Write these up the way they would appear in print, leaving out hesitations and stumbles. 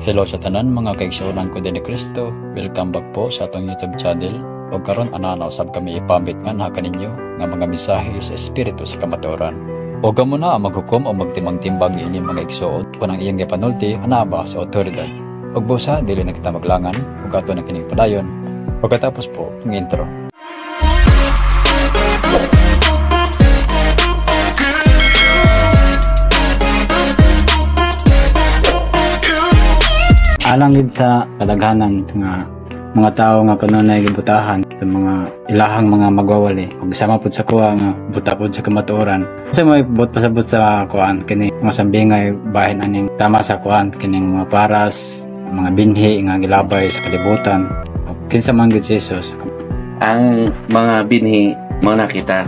Hello sa tanan, mga kaigsuonan ko din ni Kristo. Welcome back po sa atong YouTube channel. Ug karon ana usab kami ipambit nganha kaninyo nga mga mensahe sa espiritu sa kamatuoran. Ug kamo na ang maghukom o magtimbang-timbang niini, mga igsuon, kung ang iyang gipanulti anaa ba sa otoridad. Ug busa dili na kita maglangan ug ato na kining padayon pagkatapos po ng intro. Alang gid sa kadaghanan nga mga tao nga kanunay gibutahan sa mga ilahang mga magwawali ug sama pud sa kuha nga buta pud sa kamatuoran, sa may buot pasabot sa kuan kini mga sambingay bahin aning tama sa kuan kining mga paras, mga binhi nga gilabay sa kalibutan ug kinsa man gid si Jesus. Ang mga binhi mga nakita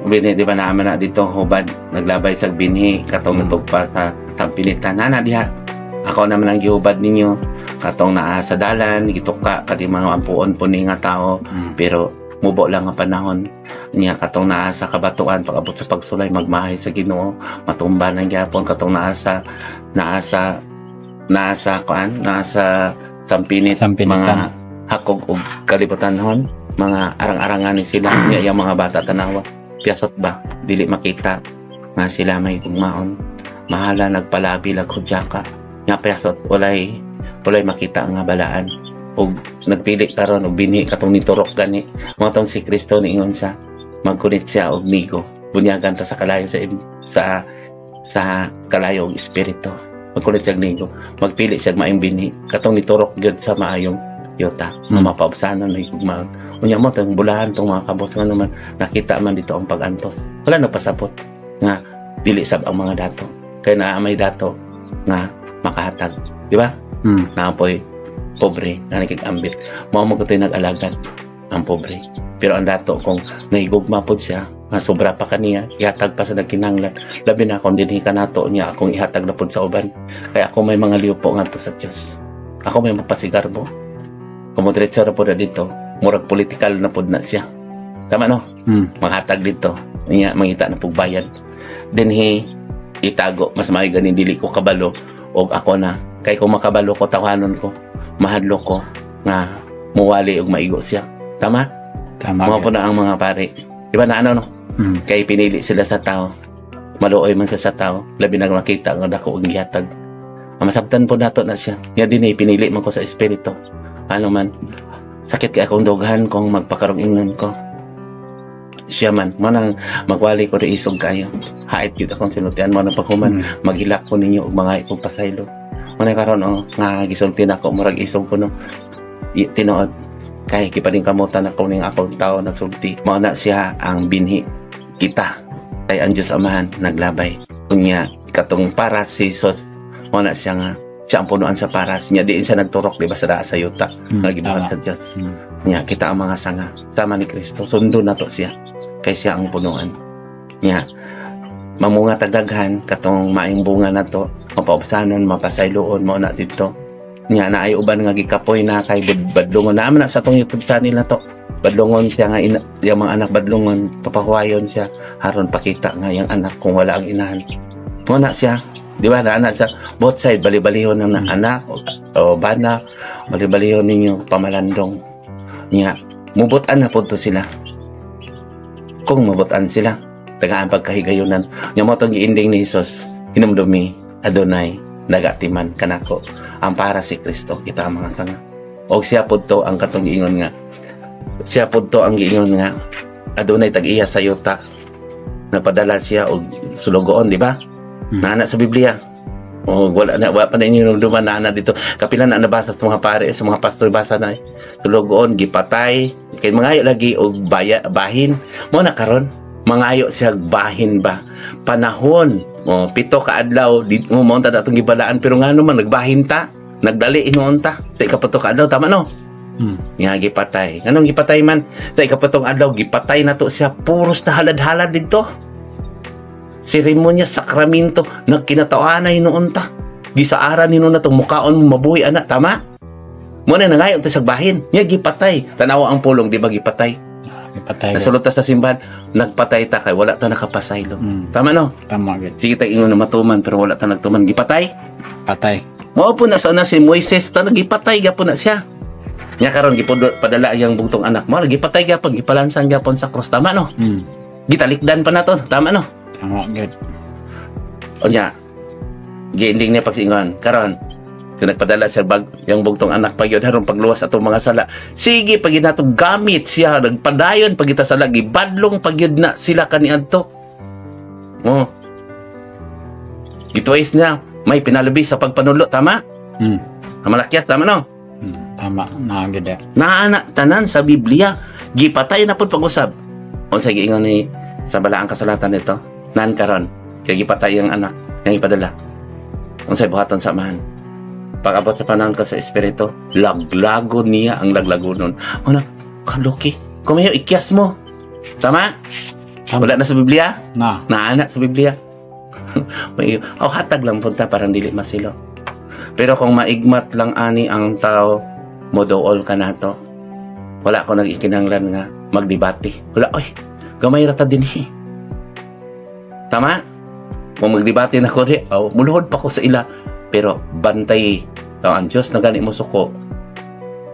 binhi, di ba, naaman na dito hubad naglabay sa binhi katong natugpa sa tampilitan nana diha. Ako naman ang gihubad ninyo katong naa sa dalan, gituka kadi mga ampuon po ni nga tao, pero mubo lang ang panahon niya. Katong naa sa kabatuan, pag-abot sa pagsulay, magmahay sa Ginoo, matumba nang gyapon. Katong naa sa kuan, naa sa sampinit, Sampinitan. mga hakog og kalibutanhon, mga arang-arangan ni sila niya. Yung mga bata, tanawa, piyasot ba, dili makita nga sila may gugmaon. Mahala nagpalabi lag hudyaka nga piyasot, walay makita nga balaan. Ug nagpili karon og binhi katong niturok gani mo tong si Kristo. Niingon siya, magkunit siya og migo, bunyagan ta sa kalayo sa kalayo og espiritu. Magkunit siya og migo, magpili siya og maayong binhi katong niturok gyud sa maayong yuta nga mapaubsanon may gugmaon. Unya mo tong bulahan tong mga kabos nga naman nakita man dito ang pag-antos, wala nagpasabot nga dili sab ang mga dato kay naa may dato nga makahatag, di ba? Naa poy pobre na nakig-ambit mo mo kutoy nag-alagad ang pobre, pero ang dato kung nahigugma pod siya nga sobra pa kaniya, ihatag pa sa nagkinahanglan. Labi na kung dinhi ka nato niya, akong ihatag na pod sa uban kay ako may mga liupo ngadto sa Dios. Ako may mapasigarbo kung mo diretso ra pod na dito, murag politikal na pod na siya, tama no? Maghatag dito niya, mangita na pug bayad dinhi, itago. Mas maayo ganin dili ko kabalo og ako na kay kung makabalo ko, tawanon ko, mahadlok ko nga muwali og maigo siya, tama? Tama. Mga po na ang mga pare, di ba, na ano no? Kay pinili sila sa tao, maluoy man siya sa tao, labi na makita nga dako og gihatag. Ang masabtan po nato na siya nga dinhi pinili man ko sa espiritu. Ano man sakit kay akong dughan kung magpakarong ingnon ko siya man mo nang magwali ko ri isog kayo, hait gyud akong sinultian mo nang paghuman maghilak ko ninyo og mga ikong pasaylo mo na karon. Oh, nga gisulti nako, murag isog ko no. Tinuod kay gipaning kamutan ako ning akong tao nagsulti mo na siya ang binhi. Kita kay ang Dios Amahan naglabay unya katong para si Jesus mo na siya nga siya ang punuan sa paras niya. Diin siya nagturok, di ba, sa daa sa yuta nga gibuhat sa Dios. Nya kita ang mga sanga sama ni Kristo, sundon nato siya kay siya ang punuan niya. Mamunga tagdaghan katong maayong bunga nato, mapaubsanon, mapasayloon mo na dito niya. Naay uban nga gikapoy na kay badlongon na man na sa atong YouTube channel na to. Badlongon siya nga ina, yung mga anak badlongon, papahuwayon siya haron pakita nga yung anak kung wala ang inahan mo na siya, di ba, na anak siya both side bali-balihon na anak o bana, bali-balihon ninyo pamalandong niya. Mubutan na po to sila kung mabutan sila tagaan pagkahigayunan nya. Mo tong giinding ni Jesus, "Hinumdumi, adunay nagatiman kanako." Ang para si Kristo, kita ang mga tanga og siya pud to ang katong giingon nga siya pud to ang giingon nga adunay tag-iya sa yuta, napadala siya og sulugoon, di ba? Naana sa Biblia. O wala na, wala pa na inyo duman na ana dito. Kapila na nabasa sa mga pare, sa mga pastor, basa na eh. Sulugoon gipatay kay mangayo lagi og baya, bahin. Mo na karon mangayo siya bahin ba? Panahon o 7 ka adlaw di mo mo ta atong gibalaan, pero ngano man nagbahin ta? Nagdali hinuon ta sa 7 ka adlaw, tama no? Nga gipatay. Nganong gipatay man? Sa 7th adlaw gipatay na to siya, puros na halad-halad dito. Seremonya, sakraminto, nagkinatawanan hinuon ta. Gisaaran hinuon na tong mukaon mo mabuhi ana, tama? Mo na nangayo ta sa bahin. Nya gipatay. Tanawa ang pulong, di ba gipatay? Gipatay. Nasulot ta sa simbahan, nagpatay ta kay wala ta nakapasaylo. Tama no? Tama gid. Sige ta ingon na matuman pero wala ta nagtuman, gipatay. Patay. Mao po na sa una si Moises ta gipatay gyapon na siya. Nya karon gipadala iyang bugtong anak mo, gipatay gyapon, gipalansan gyapon sa krus, tama no? Gitalikdan pa nato, tama no? Tama gid. O nya, giending niya pagsingon karon kung nagpadala siya bag yung bugtong anak pa gyud aron pagluwas atong mga sala. Sige pag nato gamit siya, nagpadayon pag kita sala, gibadlong pag gyud na sila kaniadto. Oh. Gituis niya, may pinalubi sa pagpanulo, tama? Ang malakyas, tama no? Tama na gid. Naa na tanan sa Biblia, gipatay na pud pag-usab. Unsa giingon ni sa balaang kasulatan nito? Nan karon kay gipatay ang anak nga ipadala. Unsay buhaton sa amahan? Pag-abot sa panahon ka sa espiritu, laglagon niya ang laglagonon. Ano? Kaluki. Kumayo, ikyas mo. Tama? Tama. Wala na sa Biblia? Na. Naana sa Biblia. May, oh, hatag lang punta parang dili masilo. Pero kung maigmat lang ani ang tao, modool ka nato. Wala ko nag-ikinanglan nga magdebate. Wala, oy, gamay ra ta dinhi. Tama? Kung magdebate na ko di, oh, muluhod pa ko sa ila. Pero bantay ang Diyos na gani mo suko.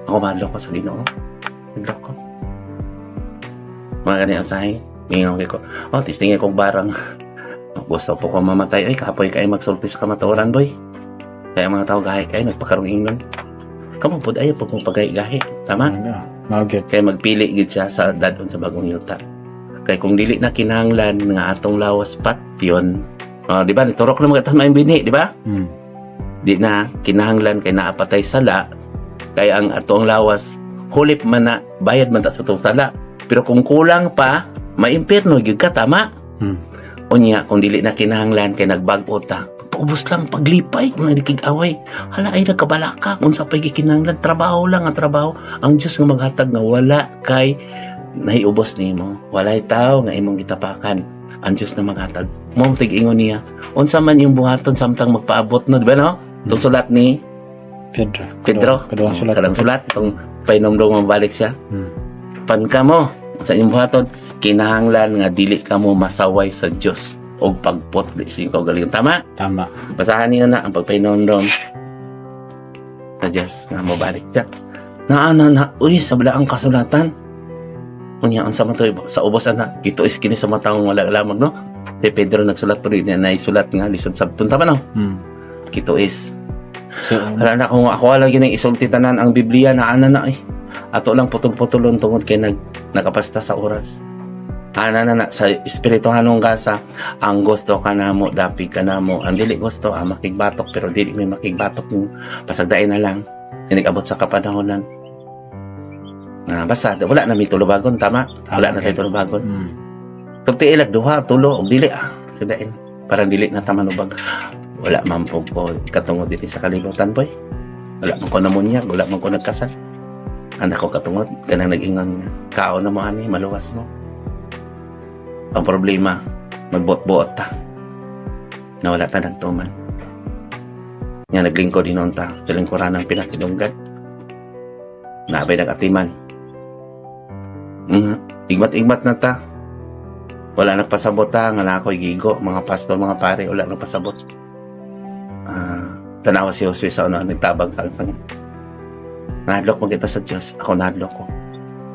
Ako mahadlok ko sa Ginoo. Hadlok ko. Mga gani ang sahi. Mingaw ko. Oh, tistingin kong barang. Gusto po ko mamatay. Ay, kapoy kayo magsulti sa kamatuoran, boy. Kaya mga tao gahi kayo, nagpakarong ingnon. Kamo po, ayaw po kong pagahi-gahi. Tama? Mao gid. Kaya magpili gid siya sa dadon sa bagong yuta. Kaya kung dili na kinahanglan nga atong lawas patyon, oh, di ba? Niturok na mga tama yung bini, di ba? Di na kinahanglan kay naapatay sala, kaya ang atong lawas hulip man na bayad man ta sa atong sala. Pero kung kulang pa, maimpirno gyud ka, tama? Unya, kung dili na kinahanglan kay nagbag-o ta, paubos lang paglipay kung nakikig-away. Hala ay nagkabalaka kung sa pagkikinahanglan, trabaho lang ang trabaho. Ang Diyos nga maghatag nga wala kay nahiubos nimo. Walay tao nga imong gitapakan. Ang Diyos na maghatag. Mo tig-ingon niya. Unsa man yung buhaton samtang magpaabot no, di ba no? Itong sulat ni Pedro. Pedro. Kaduhang sulat. Kalang sulat itong painomdong mabalik siya. Pan ka mo sa inyong buhaton, kinahanglan nga dili ka mo masaway sa Dios og pagputli sa inyong kaugalingon. Tama? Tama. Basahan niyo na ang pagpainomdom sa Diyos nga mabalik siya. Naa na na, uy, sa balaang kasulatan. Unya, unsa man to, sa ubos ana, ito is kini sa mga taong wala lamang, no? Si Pedro nagsulat pero niya naisulat nga lisod sabton, tama no? Kito is. So, Wala na kung ako lang yun ang isulti tanan ang Biblia na ana na eh. Ato lang putol-putulon tungod kay nakapasta sa oras. Ana na na sa espirituhanong gasa ang gusto ka namo dapi ka namo ang dili gusto ang makigbatok pero dili may makigbatok mo pasagdain na lang inigabot sa kapanahonan. Na basta wala na may tulubagon, tama? Wala na tayo tulubagon. Tugti ilag duha tulo og dili ah sagdain parang dili na tama nubag. Wala man po ko katungod dito sa kalibutan, boy. Wala man ko namunyag, wala man ko nagkasal. Anak ko katungod, kanang nag-ingon nga, kao na mo ani, maluwas mo. Ang problema, magbuot-buot ta. Nawala ta nagtuman. Nga naglingkod hinon ta, sa lingkuran ng pinakidunggan. Nabay nag-atiman. Igmat-igmat na ta. Wala nagpasabot ta, nga na ako'y gigo, mga pastor, mga pare, wala nagpasabot. Tanawa si Josue sa ano, nagtabag sa kanya. Nahadlok mo kita sa Diyos, ako nahadlok ko.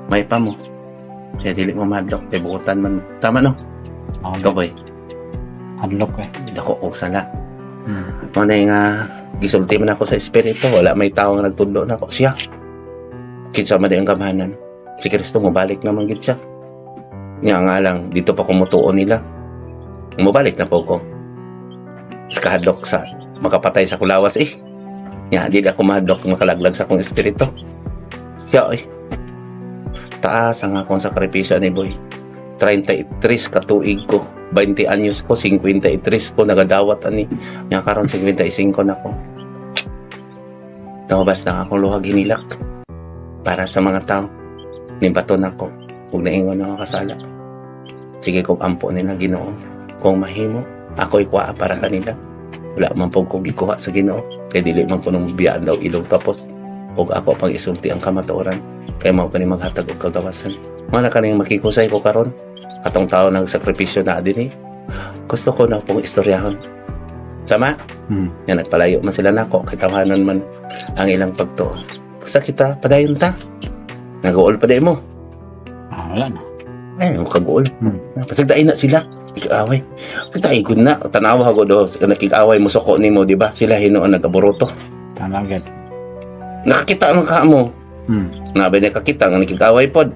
May pa mo. Kaya dili mo mahadlok, kay buutan man. Tama no? Ako Ikaw boy, hadlok eh. Dako og sala. Mo na nga gisulti man ako sa espiritu, wala may tao nga nagtudlo na ako siya. Kinsa man di ang gamhanan. Si Kristo mobalik naman gid siya. Nya nga lang dito pa kumutuon nila. Mobalik na po ko. Kahadlok sa makapatay sa kulawas eh. Nya di ako mahadlok makalaglag sa akong espiritu. Siya eh. Taas ang akong sakripisyo ni boy. 33 ka tuig ko, 20 anyos ko, 53 ko nagadawat ani. Nya karon 55 na ko. Nawabas na akong luha ginilak para sa mga tao. Nimbaton ako ug naingon ako kasala. Sige kong ampo nila Ginoo. Kung mahimo, ako'y kuha para kanila. Wala man po kong gikuha sa Ginoo. Kay dili man ko nung biyaan daw ilong tapos. Ug ako pang isulti ang kamatuoran. Kay mao kani maghatag og kagawasan. Mana kaning makikusay ko karon. Atong tao nagsakripisyo na dinhi. Gusto ko na pong istoryahon. Tama? Nga nagpalayo man sila nako kay tawhanon man ang ilang pagtuo. Basta kita padayon ta. Nag-uol pa di mo. Ah, wala na. Ay, kaguol. Pasagdain na sila. Ikaaway. Pasagdain gud na. Tanawa ko do. Nakig-away mo suko nimo, di ba? Sila hinuon nag-aboroto. Tama gyud. Nakakita man ka mo. Nabay nakakita nga nakig-away pod.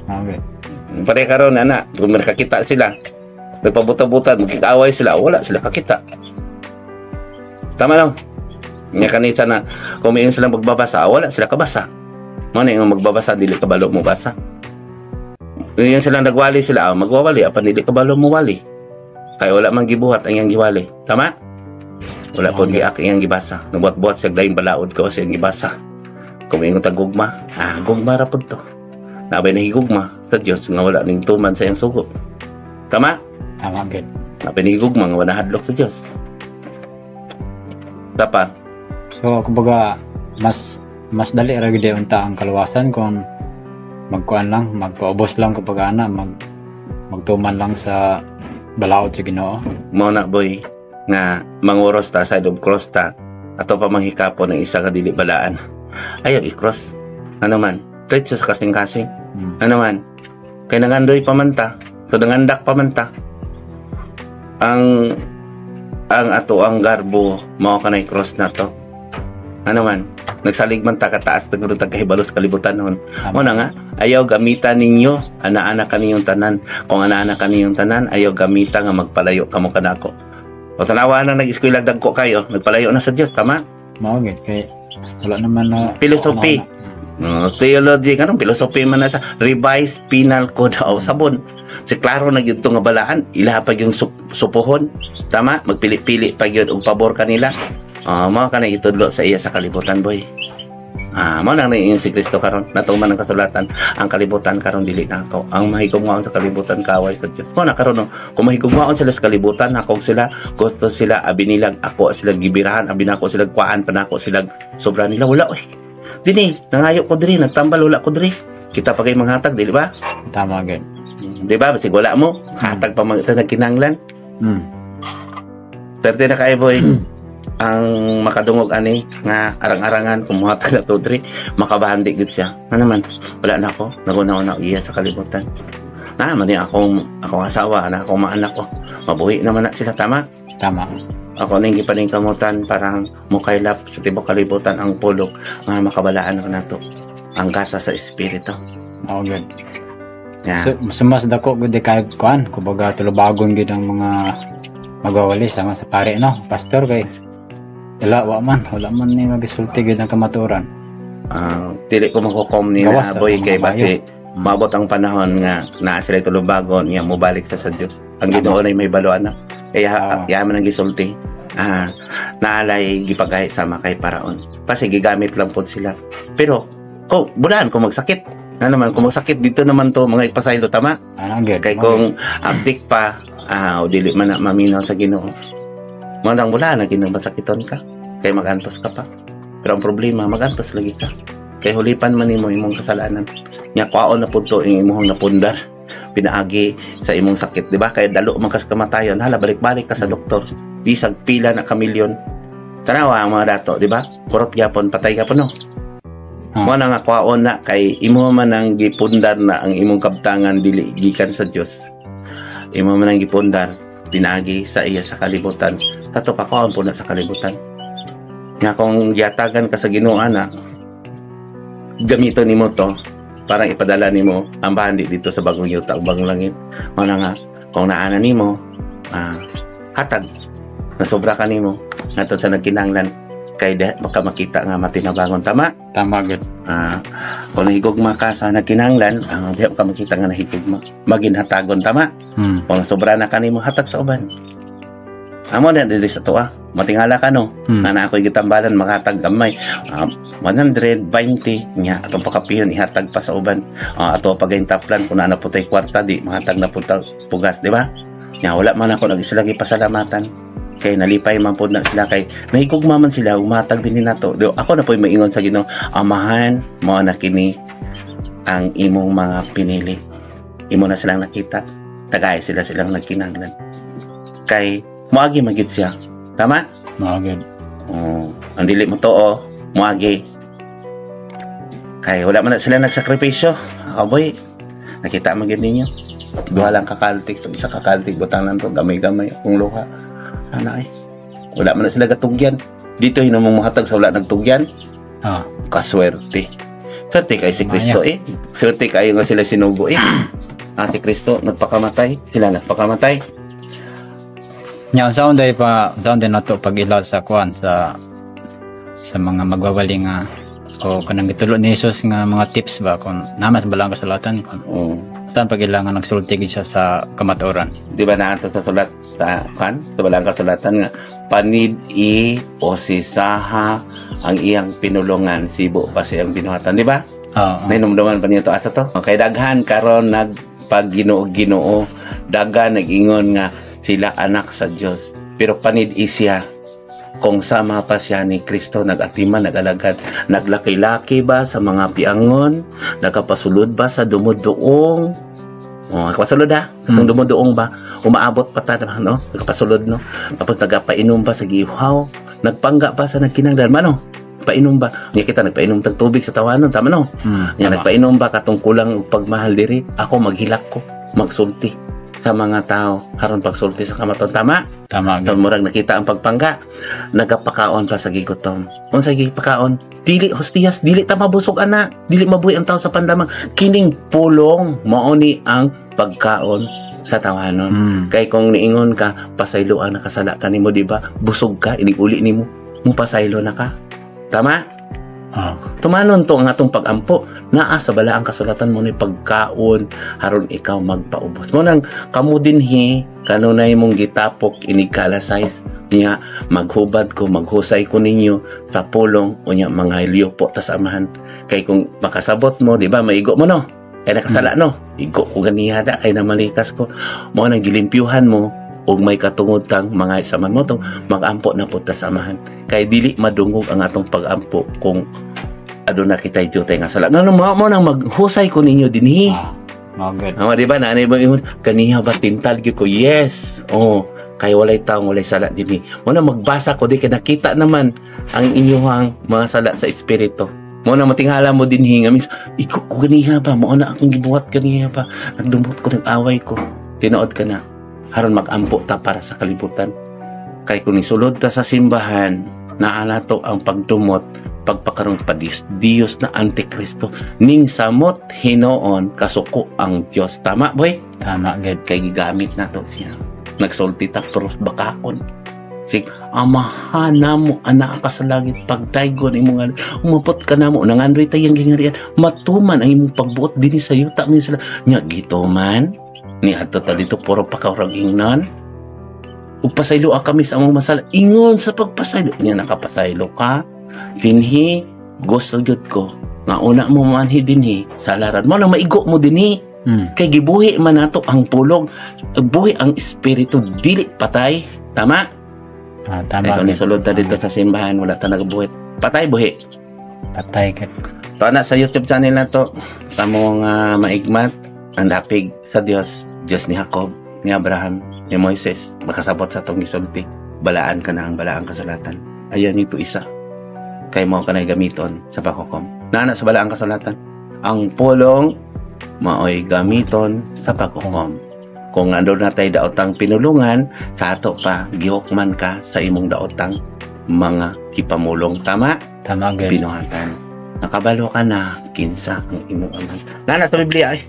Tama gyud. Pare karon ana, kung nakakita sila, nagpabuta-buta, magkikaaway sila, wala sila kakita. Tama no? Nga kanita na, kung may silang magbabasa, wala sila kabasa. Mo na yung magbabasa, dili kabalo mo basa. Yung silang nagwali sila, magwawali, apan dili kabalo mo wali. Kaya wala man gibuhat ang iyang giwali. Tama? Wala po giak iyang gibasa. Nagbuhat-buhat siya dayong balaod ko sa iyang gibasa. Kung ingon ta gugma, gugma ra pud to. Nabay nahigugma sa Dios nga wala ning tuman sa iyang sugo. Tama? Tama gyud. Nabay nahigugma nga wala hadlok sa Dios. Tapa. So kumbaga mas mas dali ra gyud unta ang kaluwasan kung magkuan lang, magpaubos lang kumbaga ana, magtuman lang sa balaod sa Ginoo. Mao na, boy, nga manguros ta side of cross ta ato pa manghikapon ang isa nga dili balaan. Ayaw i-cross. Ano man? Diretso sa kasing-kasing. Ano man? Kay nangandoy pa man ta. So nangandak pa man ta. Ang ato ang garbo mao kanay cross na to. Ano man? Nagsalig man ta kataas taguro tag kahibalo sa kalibutan hon. Mo na nga, ayaw gamita ninyo, ana-ana kaniyong tanan. Kung ana-ana kaniyong tanan, ayaw gamita nga magpalayo kamo kanako. O tanawa na nag-eskwela dagko kayo, nagpalayo na sa Dios, tama? Mao gyud kay wala naman na Philosophy. No, theology kanong philosophy man na sa revised penal code o sabon. Si klaro na gyud to nga balaan, ilaha pa yung supuhon. Tama, magpili-pili pa gyud og pabor kanila. Mao ka na itudlo sa iya sa kalibutan, boy. Mao lang na si Kristo karon. Natuman ang kasulatan, ang kalibutan karon dili na ako. Ang mahigugmaon sa kalibutan kaaway sa Dios. Mao na karon no, kung mahigugmaon sila sa kalibutan, hakog sila, gusto sila abinilag ako sila gibirahan, abi nako sila kuan pa nako sila sobra nila wala oy. Dini, nangayo ko diri, nagtambal wala ko diri. Kita pa kay manghatag, dili ba? Tama gyud. Di ba? Basig wala mo, hatag pa man ito nagkinanglan. Pwerte na kayo, boy. Ang makadungog ani nga arang-arangan kumuha na to diri, makabahandi gid siya. Ano man, wala na ako, naguna-una iya sa kalibutan. Na man ni akong asawa, na akong mga anak ko. Mabuhi naman na sila, tama? Tama. Ako ning gipaningkamutan parang mukaylap sa tibok kalibutan ang pulok nga makabalaan ko nato ang gasa sa espiritu. Mao gyud. Yeah. So, mas dako gud kay kuan, kumbaga tulubagon gyud ang mga magwawali sama sa pare no, pastor kay ila wa man, wala man ni magisulti gyud ang kamatuoran. Dili ko maghukom ni Gawas na boy ta, kay mga bati maabot ang panahon nga naa sila tulubagon nga mobalik sa Dios. Ang Ginoo ay may balo na. Kaya yaman ang gisulti. Naalay gipagay sama kay Paraon. Kasi gigamit lang pod sila. Pero ko bulaan kung magsakit. Na naman kung magsakit dito naman to mga ipasaylo, tama? Ano gyud? Kay kung abdik pa o dili man na maminaw sa Ginoo. Mo nang wala na Ginoo masakiton ka. Kay magantos ka pa. Pero ang problema magantos lagi ka. Kay hulipan man nimo imong kasalanan. Nya kwaon na pud to ang imong napundar pinaagi sa imong sakit, di ba? Kay dalo man ka sa kamatayon, hala balik-balik ka sa doktor. Bisag pila na ka milyon. Tanawa ang mga dato, di ba? Kurot gyapon, patay ka no. Mo na nga kwaon na kay imo man ang gipundar na ang imong kabtangan dili gikan sa Dios. Imo man ang gipundar pinaagi sa iya sa kalibutan. Kato pa kwaon po na sa kalibutan. Nga kung giatagan ka sa Ginoo ana, gamiton nimo to parang ipadala nimo ang bahandi dito sa bagong yuta ug bagong langit. Mo na nga kung naana nimo, hatag na sobra ka nimo ngadto sa nagkinahanglan kay di baka makita nga matinabangon, tama? Tama gyud. Kung nahigugma ka sa nagkinahanglan, di ka makita nga nahigugma. Maginhatagon, tama? Kung sobra na kanimo, hatag sa uban. Amo na dili sa tuwa. Matingala ka no. Nga na ako'y gitambalan makatag gamay. 120 nya atong pakapiyon ihatag pa sa uban. Ato pagayong taplan kung naa na putay kwarta di mahatag na puta pugas, di ba? Nya wala man ako nag sila gipasalamatan. Kay nalipay man pod na sila kay nahigugma man sila umatag din nato. Di, ako na po'y maingon sa Ginoo, Amahan, mao na kini ang imong mga pinili. Imo na silang nakita. Tagay sila silang nagkinahanglan. Kay moagi man gyud siya. Tama? Mao gyud. Oh, ang dili mo tuo, moagi. Kay wala man na sila nagsakripisyo. Aboy, nakita man gyud ninyo. Duha lang kakaltik, isa kakaltik butang lang to gamay-gamay akong luha. Ana ay. Wala man na sila gatugyan. Dito hinumong mohatag sa wala nagtugyan. Kaswerte. Swerte kay si Kristo eh. Swerte kayo nga sila sinugo eh. Ah, si Kristo nagpakamatay, sila nagpakamatay. Nya unsaon day pa unsaon din nato pag-ila sa kuan sa mga magwawali nga o kanang gitulo ni Jesus nga mga tips ba kung naman sa balaang kasulatan kung saan pag-ila nga nagsulti gid siya sa kamatuoran? Di ba naa to sa sulat sa kan sa balang kasulatan nga panid-i o sisaha ang iyang pinulungan, sibo pa siyang binuhatan, di ba? Oo. Nahinumduman pa niyo to asa to? Kay daghan karon nagpag-Ginoo-Ginoo, daghan nag-ingon nga sila anak sa Dios, pero panid-i siya kung sama pa siya ni Kristo nag-atiman, nag-alagad, naglaki-laki ba sa mga piangon, nagapasulod ba sa dumuduong? Oh, nagapasulod ha? Itong dumuduong ba? Umaabot pa ta, no? Nagapasulod, no? Tapos nagapainom ba sa gihaw? Nagpangga ba sa nagkinangdan? Mano? Painom ba? Nga kita nagpainom tag tubig sa tawanon, tama no? Nga Tama. Nagpainom ba katong kulang og pagmahal diri? Ako maghilak ko, magsulti sa mga tao aron pagsulti sa kamaton, tama? Tama So, gyud. murag nakita ang pagpangga, nagapakaon pa sa gigutom. Unsa gipakaon? Dili hostiyas, dili ta mabusog ana, dili mabuhi ang tao sa pandamang. Kining pulong mao ni ang pagkaon sa tawanon. Kay kung niingon ka, pasaylo ang nakasala ka nimo, di ba? Busog ka, inig-uli nimo, mo pasaylo na ka. Tama? Ah. Tumanon to ang atong pag-ampo. Naa sa balaang kasulatan mo ni pagkaon aron ikaw magpaubos. Mo nang kamo dinhi kanunay mong gitapok inig size niya, maghubad ko, maghusay ko ninyo sa pulong, unya mga po ta sa Amahan. Kay kung makasabot mo, di ba, maigo mo no? Kay nakasala no? Igo ko ganiha da kay namalikas ko. Mo nang gilimpyuhan mo ug may katungod kang mga isaman mo tong magampo na po ta sa Amahan. Kay dili madungog ang atong pag-ampo kung aduna kitay jutay nga sala. Ngano mo nang maghusay ko ninyo dinhi. Ah, mao gyud. Ama, di ba, nanay mo ingon kaniya ba tintal gyud ko? Yes. Oh, kay walay taong walay sala dinhi. Mo na magbasa ko di kay nakita naman ang inyuhang mga sala sa espiritu. Mo na matinghala mo dinhi nga mis iko ko ganiha ba mo na akong gibuhat ganiha ba, nagdumot ko, nag-away ko. Tinuod ka na aron magampo ta para sa kalibutan. Kay kung isulod ta sa simbahan, naa to ang pagdumot, pagpakarong pa Diyos, Diyos na Antikristo ning samot hinoon kasuko ang Dios. Tama, boy? Tama gyud. Kay gigamit na to siya. Nagsulti ta pero bakakon. Sig Amahan namo ana ka sa langit, pagdaygon imong ngalan, umabot ka namo, nangandoy tayang gingarian, matuman ang imong pagbuot dinhi sa yuta mi sila nya gituman ni adto ta dito puro pa ka ingnan ug pasaylo kami sa among masala, ingon sa pagpasaylo niya nakapasaylo ka dinhi. Gusto gyud ko nga una mo manhi dinhi sa laran mo nang maigo mo dinhi kay gibuhi man nato ang pulong, buhi ang espiritu, dili patay, tama? Ah, Kay tama kung gyud. nisulod ta dito sa simbahan, wala ta nagabuhit, patay buhi? Patay gyud. To na sa YouTube channel na to, tamo nga maigmat ang dapig sa Dios, Dios ni Jacob, ni Abraham, ni Moises, makasabot sa tong gisulti. Balaan ka na ang balaang kasulatan. Ayan ito isa kay mo kanay gamiton sa paghukom. Nana sa balaang kasulatan ang pulong maoy gamiton sa paghukom. Kung ando na tay daotang pinulungan sa ato pa, gihukman ka sa imong daotang mga kipamulong, tama? Tama gyud. Binuhatan. Nakabalo ka na kinsa ang imong amahan. Nana sa Biblia ay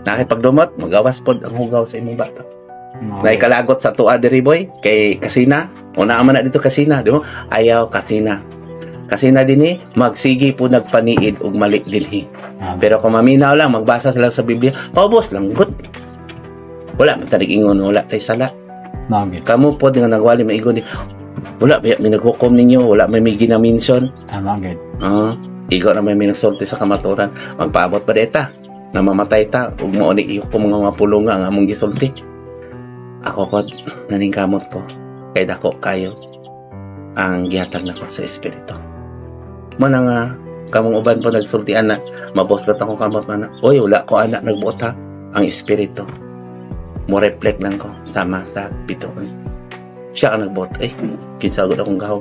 nakipagdumot, magawas pod ang hugaw sa imong bata. Mao Nay gyud. kalagot sa tuwa diri, boy, kay kasina. Una man na dito kasina, di mo? Ayaw kasina. Kasina dinhi, magsigi po nagpaniid og mali dinhi. Pero kung maminaw lang, magbasa sila sa Biblia, paubos lang gud. Wala man tanig ingon, wala tay sala. Mao gyud. Kamo pod nga nagwali maigon ni wala ba may naghukom ninyo, wala may may ginaminsion. Tama gyud. Ah, igo na may minagsulti sa kamaturan. Magpaabot pa deta. Na mamatay ta ug mao ni ihukom mga mga pulunga nga among gisulti. Ako kod naningkamot ko kay dako kayo ang gihatag nako sa espiritu. Mo na nga kamong uban po nagsulti ana, maboslat ako kamot ana. Oy, wala ko ana nagbuot ha. Ang espiritu. Mo reflect lang ko sama sa bituon. Siya ang nagbuhat. Eh, kinsagod akong gaw.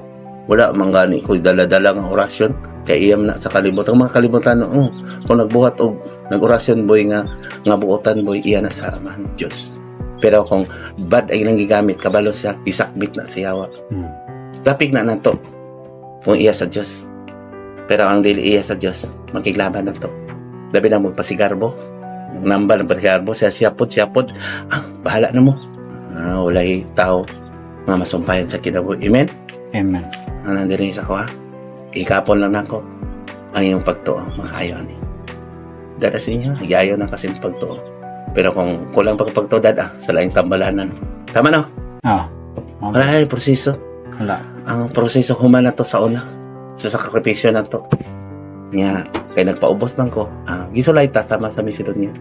Wala man gani ko dala-dala nga orasyon kay iyam na sa kalibutan. Ang mga kalibutan, oh, kung nagbuhat og nag-orasyon, boy, nga nga buotan, boy, iya na sa Amahan Diyos. Pero kung bad ay nang gigamit, kabalo siya, isakbit na siya. Lapig na nato kung iya sa Diyos. Pero ang dili iya sa Diyos, makiglaban na to. Labi na mo pasigarbo. Nambal ang pasigarbo, siya siya pod, siya pod. Ah, bahala na mo. Ah, walay tao nga masumpayan sa kinabuhi. Amen? Amen. Ano diri sa kuha? Ikapon lang nako ang iyong pagtuo, makayo ani. Dada sa inyo, yayo na kasi pagtuo. Pero kung kulang pagpagtuo, dada, sa laing tambalanan. Tama no? Ah. Wala ay proseso. Wala. Ang proseso human na to sa una. Sa sakripisyo na to. Nga, kay nagpaubos man ko, ah, gisulay ta tama sa Macedonia.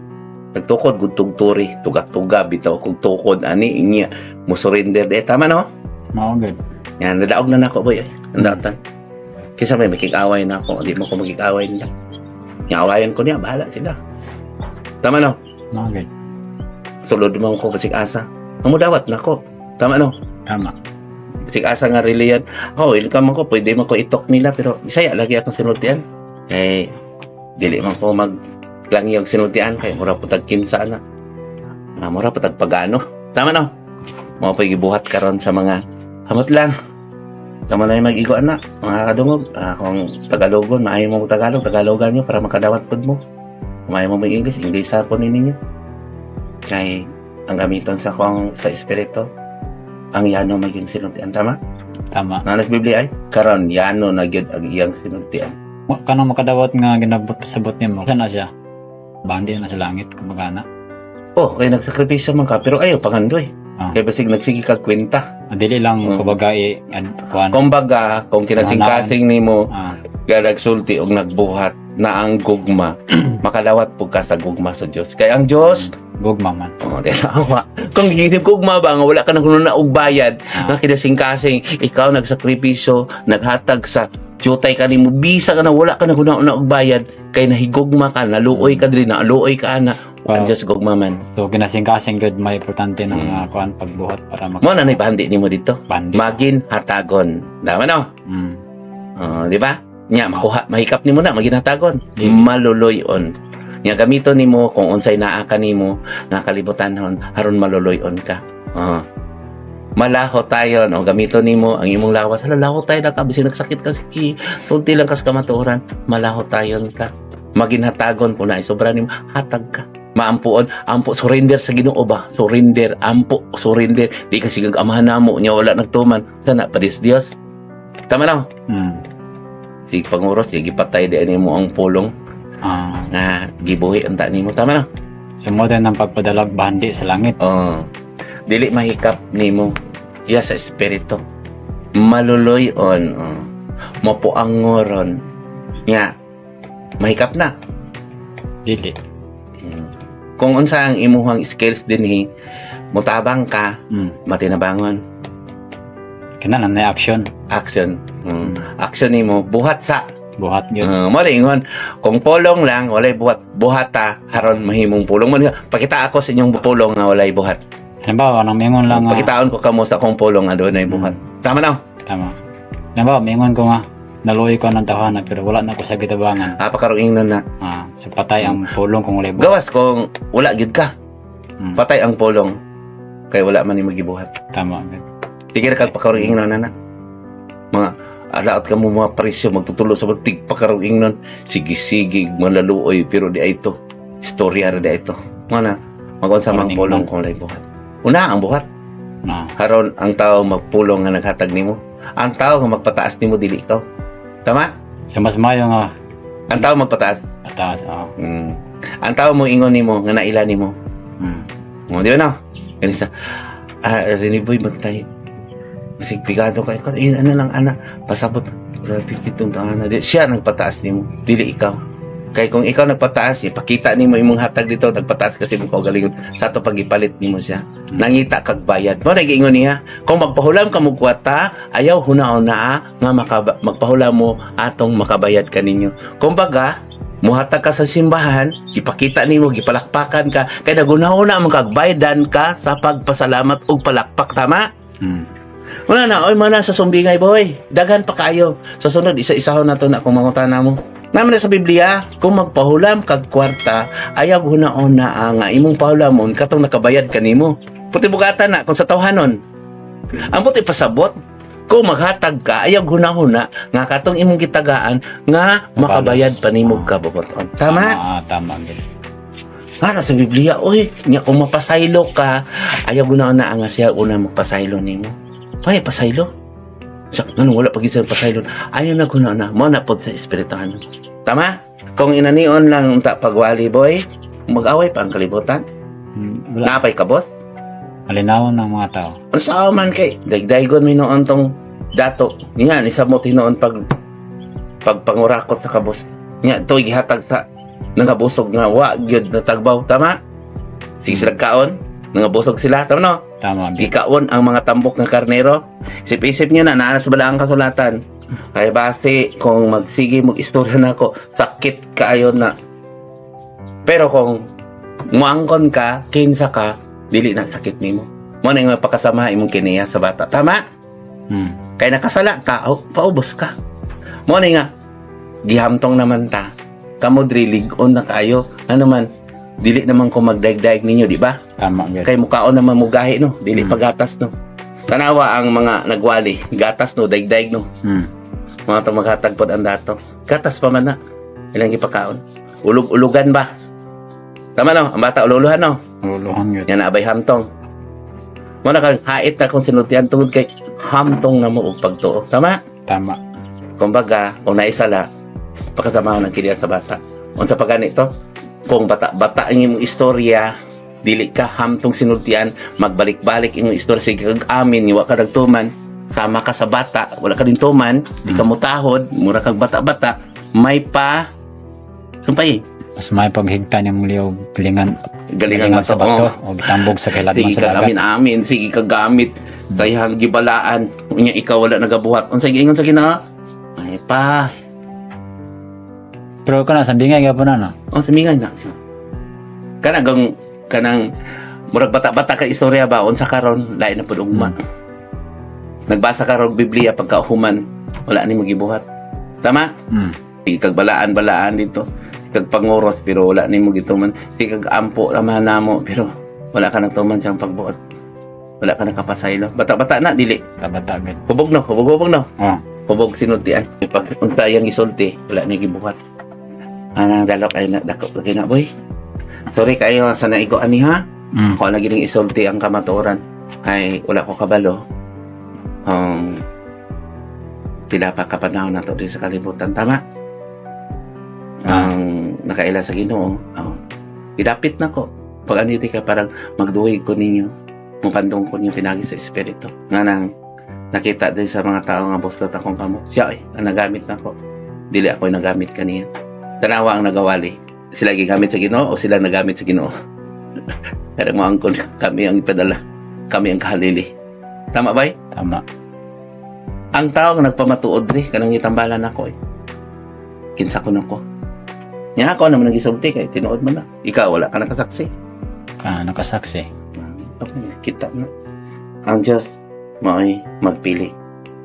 Nagtukod, gudtog turi, tugak-tuga, bitaw kog tukod, ani, inya, mo surrender, de, tama no? Mao gud. Yan, nadaog na nako, boy, eh. Nandatan. Kaysa may makikaway na ako, di mo ko makikaway nila. Nga awayan ko niya, bahala sila. Tama no? Mao gud. Sulod mo ko basig asa. Ang mudawat na ko. Tama no? Tama. Basig asa nga reliyan. Oh, welcome ko, pwede man ko itok nila, pero Bisaya lagi akong sinultian. Kay dili man ko mag langiyog sinultian kay mura po tag kinsa na. Ah, mura po tag pagano. Tama no? Mao pa gibuhat karon sa mga hamot lang. Tama na yung mag-igo anak, mga kadungog. Ah, kung Tagalogon, maayo mo Tagalog, Tagalogan nyo para makadawat pod mo. Kung maayo mo mag English, English sa po ninyo. Kay ang gamiton sa kong sa espiritu, ang yano maging sinultian. Tama? Tama. Nanas Biblia ay karon yano na gyud ang iyang sinultian. Kanang makadawat nga ginabot pasabot nimo. Sana siya. Bandi na sa langit kumbaga na. Oh, kay nagsakripisyo man ka pero ayaw pangandoy. Ah. Kay basig nagsige kag kwenta. Ah, dili lang kumbaga i kuan. Kumbaga, kung kinasing-kasing nimo nga nagsulti og nagbuhat na ang gugma, makadawat pud ka sa gugma sa Dios. Kay ang Dios, gugma man. Oh, di awa. Kung gugma ba nga wala ka nang na og bayad, nga kinasing-kasing ikaw nagsakripisyo, naghatag sa jutay ka nimo bisa ka na wala ka nang na og bayad kay nahigugma ka, naluoy ka diri, naluoy ka ana. Ang Dios gugma man. So kinasing-kasing gud may importante na nga kuan pagbuhat para Mo na nay pahandi nimo dito. Bandi. Magin hatagon. Tama no? Oh, di ba? Nya makuha, mahikap nimo na maginhatagon. Maluloy-on. Nya gamiton nimo kung unsay naa ka nimo nga kalibutan aron maluloy-on ka. Oh. Malaho tayo, no? Gamiton nimo ang imong lawas. Hala, laho tayo na ka bisag nagsakit ka sige, tulti lang kas kamatuoran, malaho tayon ka. Maginhatagon kung naay sobra nimo, hatag ka. Maampuon, ampo surrender sa Ginoo ba? Surrender, ampo, surrender. Di ka sigag amahan namo nya wala nagtuman. Sana padis Dios. Tama na. Si panguros, sige gipatay di ani mo ang pulong nga gibuhi ang ta nimo. Tama na. So mo din ang pagpadalag bandi sa langit. Oh. Dili mahikap nimo iya sa espiritu. Maluloy-on. Oh. Mapuangoron. Nga mahikap na. Dili. Kung unsa ang imuhang skills dinhi, mutabang ka, matinabangon. Kinahanglan na action. Action. Action nimo buhat sa buhat gyud. Mo ingon, kung pulong lang walay buhat, buhata aron mahimong pulong. Mo pakita ako sa inyong pulong nga walay buhat. Halimbawa nang mingon lang nga pakitaon ko kamo sa akong pulong nga dunay buhat. Tama na. Tama. Halimbawa mingon ko nga naluoy ko ng tahanan pero wala na ko sa gitabangan. Ah, pakarong ingnon na. Ah, so patay ang pulong kung walay buhat. Gawas kung wala gyud ka. Patay ang pulong kay wala man nimo gibuhat. Tama. Sige ra kag pakarong ingnon na na. Mga alaot ka mo mga presyo magtutulo sa tig pakarong ingnon sige sige malaluoy pero di ay ito. Istorya ra di ay ito. Nga na magunsa mang pulong kung walay buhat. Una ang buhat. Karon ang tao magpulong nga naghatag nimo. Ang tao nga magpataas nimo dili ikaw. Tama? So mas maayo nga ang tao magpataas. Pataas, oo. Ang tao mo ingon nimo nga naila nimo. Oh, di ba no? Ganun sa Rene Boy magtay. Basig pigado kay ko. Eh, ano lang ana, pasabot. Grabe kitong tangana. Di, siya nagpataas nimo, dili ikaw. Kay kung ikaw nagpataas, ipakita nimo imong hatag dito, nagpataas kasi mo kaugalingon sa ato pagipalit nimo siya. Nangita kag bayad. Mo nag-ingon niya, kung magpahulam ka mo kwarta, ayaw hunaon na nga magpahulam mo atong makabayad kaninyo. Kumbaga, muhatag ka sa simbahan, ipakita nimo gipalakpakan ka, kay nagunahuna man kag bayadan ka sa pagpasalamat og palakpak, tama? Wala na, oy, mana sa sumbingay, boy. Daghan pa kayo. Sa sunod, isa-isahon na to na kung mangutana mo. Naman na sa Biblia, kung magpahulam kag kwarta, ayaw huna-una nga imong pahulamon katong nakabayad kanimo. Puti bugatan na kung sa tawhanon. Ang puti pasabot, kung maghatag ka, ayaw huna-huna nga katong imong gitagaan nga makabayad pa nimo kabubuton. Tama? Ah, tama gid. Nga sa Biblia, oy, nya kung mapasaylo ka, ayaw guna na nga siya una magpasaylo nimo. Ay, pasaylo. Sa ano, wala pag isa pasaylo. Ayaw na guna na, mo na pod sa espirituhan. Tama? Kung inanion lang unta pagwali, boy, mag-away pa ang kalibutan. Wala. Napay kabot. Malinawon ng mga tao. Ang sao man kay dagdaygon mi noon tong dato. Nga ni samot hinuon pag pagpangurakot sa kabos. Nya to'y gihatag sa nangabusog nga wa gyud natagbaw, tama? Sige sila kaon, nangabusog sila, tama no? Tama gid. Gikaon ang mga tambok ng karnero. Isip-isip niyo na naa sa balaang kasulatan. Kaya base kung magsige mag istorya na ako, sakit kaayo na. Pero kung muangkon ka, kinsa ka, dili na sakit nimo. Mo na yung pakasama imong kiniya sa bata. Tama? Kay nakasala ka, oh, paubos ka. Mo na nga, gihamtong naman ta. Kamo diri lig-on na kayo. Ano man, dili naman ko magdaig-daig ninyo, di ba? Tama gid. Kay mukaon naman mugahi no, dili pagatas no. Tanawa ang mga nagwali, gatas no, daigdaig no. Mga to maghatag pod ang dato. Gatas pa man na. Ilang gipakaon. Ulug-ulugan ba? Tama no, ang bata ululuhan no. Uluhan gid. Yan abay hamtong. Mo na kang hait na kung sinultian tungod kay hamtong na mo og pagtuo. Tama? Tama. Kumbaga, kung naisala, pakasamahan ang kiliya sa bata. Unsa pa ganito? Kung bata-bata ang imong istorya, dili ka hamtong sinultian, magbalik-balik imong istorya, sige kag amin, wa ka nagtuman, sama ka sa bata, wala ka din tuman, di ka mutahod, mura kag bata-bata, may pa sumpay, Mas may paghigtan yung liog galingan galingan galingan sa bato. bato o gitambog sa kailanman Sige sa ka dagat. amin amin, sige ka gamit sa iyang gibalaan, unya ikaw wala nagabuhat. Unsa giingon sa Ginoo? May pa. Pero kana sambingay gyapon na no. Oh, sumingay na. Kanang kanang murag bata-bata ka istorya ba unsa karon lain na pud ugma. Nagbasa ka og Biblia pagka human wala ni magibuhat. Tama? Sige kag balaan-balaan dito. Kag panguros pero wala nimo gituman. Sige kag ampo naman namo pero wala ka nagtuman siyang pagbuot. Wala ka nakapasaylo. Bata-bata na dili. Bata gid. Hubog no, hubog hubog no. Oh. Hubog sinultian. Pag unsa iyang gisulti, wala ni gibuhat. Anang dalok ay na dako lagi na, boy. Sorry kayo sa naigo ani ha. Ako lagi ning isulti ang kamatuoran. Kay wala ko kabalo. Pila pa kapanahon na to din sa kalibutan, tama? Ang nakaila sa Ginoo, oh, idapit na ko. Pag aniti ka parang magduwig ko ninyo, mukandong ko ninyo pinagi sa espiritu. Nga nang nakita din sa mga tao nga buslot akong kamot. Siya ay, ang nagamit na ko. Dili ako yung nagamit kaniya. Tanawa ang nagawali. Sila gigamit sa Ginoo o sila nagamit sa Ginoo. Pero mo angkon kami ang ipadala. Kami ang kahalili. Tama ba? Tama. Ang tao nga nagpamatuod ri kanang gitambalan ako eh. Kinsa ko nako. Nya ako naman nang gisulti kay tinuod man na. Ikaw wala ka nakasaksi. Ah, nakasaksi. Okay, kita na. Ang Diyos mao'y magpili.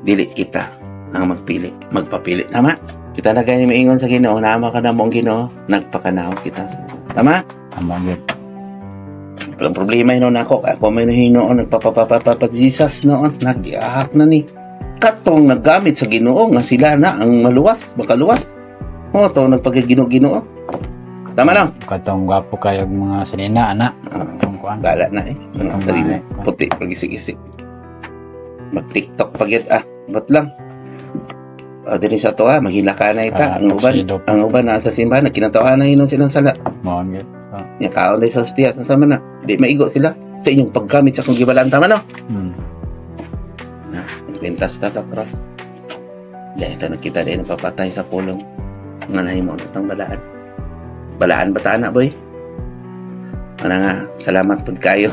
Dili kita ang magpili, magpapili. Tama? Kita na gani maingon sa Ginoo, naama ka na mo ang Ginoo, nagpakanaw kita. Tama? Tama gid. Walang problema yun ako. Ako may nahinoon, nagpapapapapa Jesus noon, nag-iahak na ni. Katong naggamit sa Ginoo nga sila na ang maluwas, makaluwas. O, to nagpagigino-ginoo. Tama lang. Katong gwapo kayo og mga sinina ana. Katong kuan. Bala na eh. Ano, Katong sarili. mga- Puti, pag-isig-isig. Mag-TikTok pag ah. Ba't lang? Ah, dili sa to ah, maghila ka na ita. Ah, Ang uban, tuxedo. ang uban na sa simbahan, nagkinatawa na yun silang sala. Mao gid. Nya kaon na sa hostia, sama na. Di maigo sila sa inyong paggamit sa akong gibalaan, tama no? Kwintas na ta, cross. Dahil ito nakita din napapatay sa pulong. Nga nahimo ang itong balaan. Balaan ba ta na, boy? Ano nga, salamat pud kayo.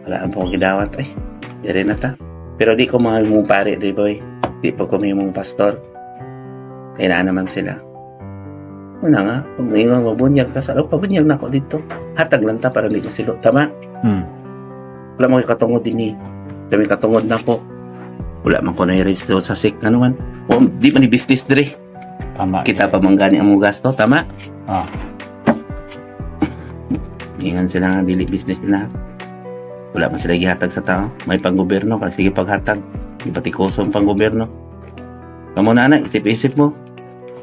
Wala ang pong gidawat ay. Diri na ta. Pero di ko mahal mong pare, di boy. Di pa ko may mong pastor. Kaya na naman sila. Wala nga, pag may mga mabunyag ka sa oh, pabunyag na ako dito. Hatag lang ta para di ko silo. Tama? Wala mo katungod din eh. Dami katungod na ko. Wala man ko na-register sa SEC nga naman. O, di man ni business dire. Tama. Kita pa man gani ang mga gasto, tama? Ah. Ingan sila nga dili business nila. Wala man sila gihatag sa tao. May panggobyerno ka, sige paghatag. Ipatikuso ang panggobyerno. Kamo na na, isip-isip mo.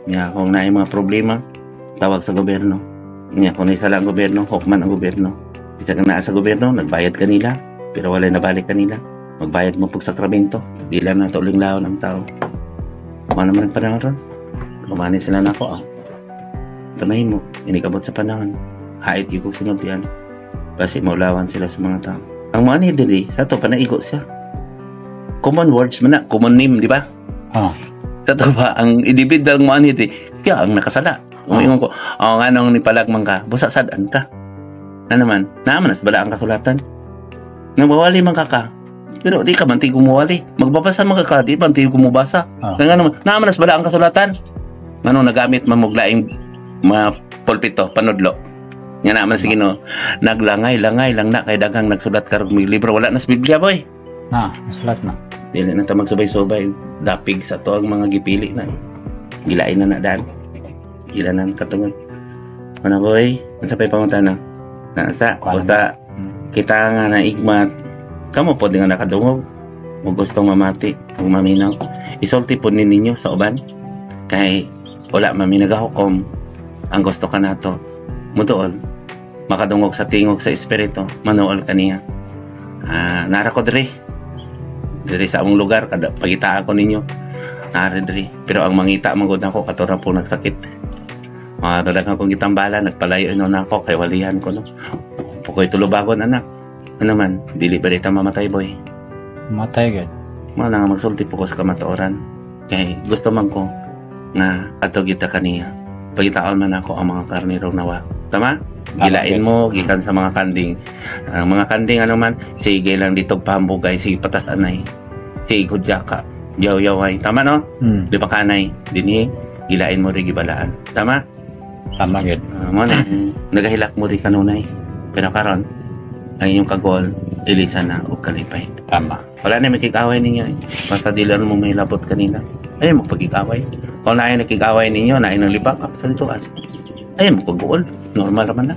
Nga kung naay mga problema, tawag sa gobyerno. Nga kung naisala ang gobyerno, hukman ang gobyerno. Bisa ka naa sa gobyerno, nagbayad kanila, pero wala nabalik kanila. Magbayad mo pag sakramento. Di lang na tuling laon ang tao. Kung naman ang panahon ron, kumanin sila na ako ah. Tamahin mo, inikabot sa panahon. Hait yung kong sinultian. Kasi maulawan sila sa mga tao. Ang mga ni dili, sa to panaigo siya. Common words man na, common name, di ba? Ah. Sa to ba, ang individual mo ani dili, siya ang nakasala. Umiingon ko, oh, nga nung nipalag man ka, busa sad-an ka. Na naman, naaman nas bala ang kasulatan. Nabawali man ka ka. Pero di ka man ti gumuwali. Magbabasa man ka ka, di man ti gumubasa. Ah. Nga naman, naaman nas bala ang kasulatan. Ngano nagamit man mo laing mga pulpito, panudlo. Nga naman sige no, naglangay-langay lang na kay daghang nagsulat karong may libro, wala na sa Biblia boy. Na, nasulat na. Dili na ta magsubay-subay, dapig sa to ang mga gipili na. Gilain na na daan. Ila na ang katungod. Ano boy? Unsa pay pangutana? Nasa, Kuan. basta kita nga naigmat, kamo po nga nakadungog, mo gustong mamati, ug maminaw. Isulti po ni ninyo sa uban. Kay wala man mi nagahukom, ang gusto ka nato. Muduol, makadungog sa tingog sa espiritu, manuol kaniya. Ah, nara ko diri. Diri sa among lugar kada pagita ako ninyo. Nara diri. Pero ang mangita man gud nako kato ra po nagsakit. Mga dadagan kong gitambala, nagpalayo na ako kay walihan ko no. Pukoy tulubagon anak. Ano man, dili ba dita mamatay boy? Matay gid. Mao na nga magsulti po ko sa kamatuoran. Kay gusto man ko nga adto kita kaniya. Pagitaon man ako ang mga karnero nawa. Tama? Gilain mo gikan sa mga kanding. Ang mga kanding ano man, sige lang dito pambugay, sige patas anay. Sige hudya ka. Yaw-yaway. Tama no? Hmm. Di ba kanay? Dinhi gilain mo rin gibalaan. Tama? Tama gid. Mo na, nagahilak mo rin kanunay. Pero karon, ang inyong kagol, ilisan na og kalipay. Tama. Wala na makikaway ninyo eh. Basta di lang mo may labot kanina. Ay, mo pagkikaway. Kung naay nakikaway ninyo, naay nang libak, ah, sa dito, as. Ay, mo pag-uol. Normal raman na.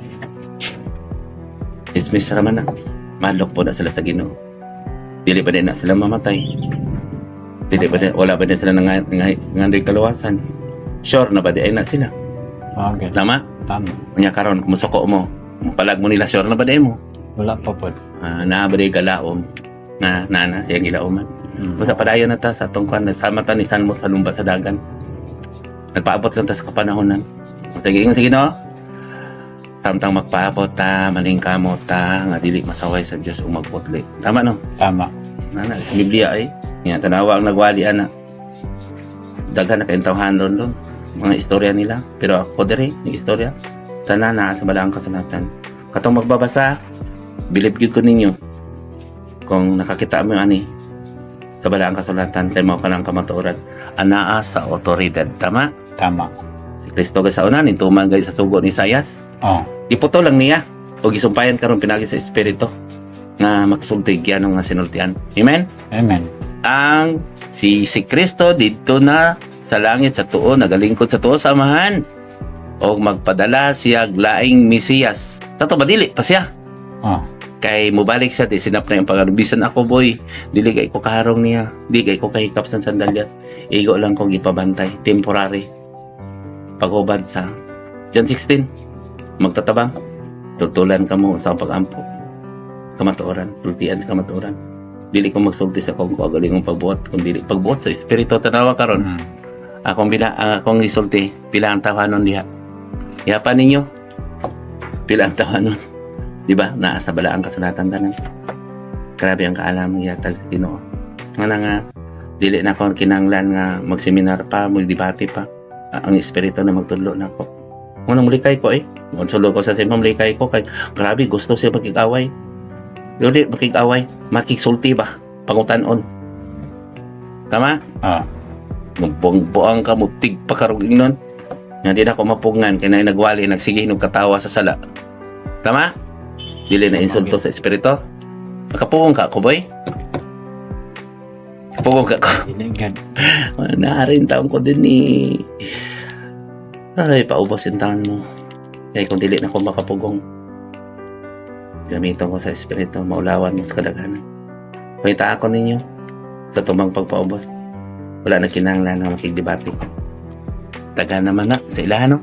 Dismiss raman na. Madlok po na sila sa Ginoo. Dili ba din na sila mamatay? Dili ba din, wala ba din sila nang kaluwasan? Sure na ba di ay na sila? Mao gid. Tama? Tama. Unya karon kumusuko mo. Palag mo nila, sure na ba di mo? Wala pa pod. Ah, naa ba di galaom? Na na na siyang gilauman. Basta padayon na ta sa atong kwan, nagsama ta ni Sanmo sa lumba sa dagan. Nagpaabot lang ta sa kapanahonan. Sige, ingon sige no. Samtang magpaabot ta, malingkamot ta, nga dili masaway sa Dios ug magputli. Tama no? Tama. Nana, sa Biblia ay. Nga tanawa ang nagwali ana. Daghan na kayong tawhan ron doon. Mga istorya nila. Pero ako diri, ng istorya. Tanan na sa balaang kasulatan. Katong magbabasa, bilib gyud ko ninyo. Kung nakakita mo ani sa balaang kasulatan kay mao ka ng kamatuoran. Anaa sa otoridad. Tama? Tama. Si Kristo gay sa una nintuman gay sa sugo ni Isayas. Oh. Giputo lang niya o gisumpayan karon pinagi sa espiritu nga magsulti gyud nga sinultian. Amen. Amen. Ang si si Kristo didto na sa langit sa tuo nagalingkod sa tuo sa Amahan og magpadala siya laing Mesiyas. Tato ba dili pa siya? Oh. Kay mobalik siya di sinap na yung pag bisan ako boy, dili kay ko kaharong niya, di kay ko kahikap sa sandalyas. Igo lang kong ipabantay, temporary. Paghubad sa John 16, magtatabang. Tutulan ka mo sa pag-ampo. Kamatuoran, tultian sa kamatuoran. Dili ko magsulti sa kong kagaling pagbuhat, kung dili pagbuhat sa espiritu tanawa karon. Akong bila ang akong isulti, pila ang tawanon diha. Ihapan ninyo. Pila ang tawanon. Di ba? Naa sa balaang kasulatan tanan. Grabe ang kaalam gihatag sa Ginoo. Nga na nga dili na ko kinahanglan nga magseminar pa, magdebate pa. Ang espiritu na magtudlo na ako. Unang mulikay ko eh. Magsulo ko sa simba, mulikay ko kay grabe gusto siya makig-away. Dili makig-away, makigsulti ba? Pangutanon. Tama? Ah. Magbuang-buang ka, mutig pa karong ingnon. Nga di na ako mapungan, kay na nagwali, nagsige hinog katawa sa sala. Tama? Dili na insulto sa espiritu. Makapuong ka ako, boy. Pugong ka ko. Dili gad. Naarin taon ko din eh. Ay, paubos yung taon mo. Kaya kung dili na ko makapugong, gamiton ko sa espiritu, maulawan mo sa kadaghanan. Pangita ako ninyo sa tumang pagpaubos. Wala na kinahanglan na makigdebate. Taga naman na, sa ilahan, no?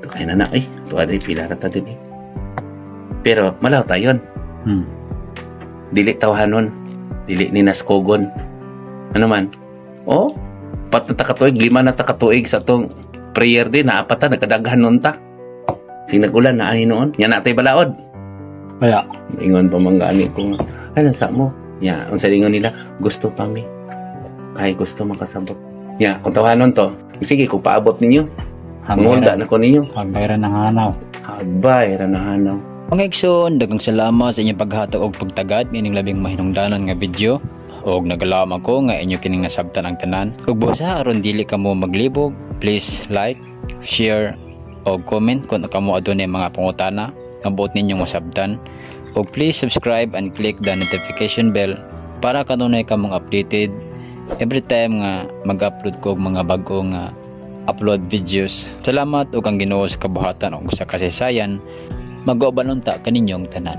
Ito kaya na na, eh. Ito ay pila ra ta din eh. Pero malaw tayon. Dili tawhanon. Dili ni naskugon. Ano man? Oh, 4 na ta katuig, 5 na ta katuig sa tong prayer din, naapat ta, nagkadaghan nun ta. Hinagulan na ay noon. Nya natay balaod. Wala. Ingon pa man gani ko nga, ay, nasa mo. Nya, unsa ingon nila, gusto pa mi. Ay, gusto makasabot. Nya, kung tawanon to, sige, kung paabot ninyo, mangulda na ko ninyo. Hagbay ra ng hanaw. Hagbay ra na hanaw. Mga igsoon, daghang salamat sa inyong paghatag og pagtagad nining labing mahinungdanon nga video. Og nagalam ako nga inyo kining nasabtan ang tanan. Ug busa aron dili kamo maglibog, please like, share og comment kung kamo adunay mga pangutana nga buot ninyong masabtan. Og please subscribe and click the notification bell para kanunay kamong updated every time nga mag-upload ko og mga bag-o nga upload videos. Salamat ug ang Ginoo sa kabuhatan ug sa kasaysayan mag-uban unta kaninyong tanan.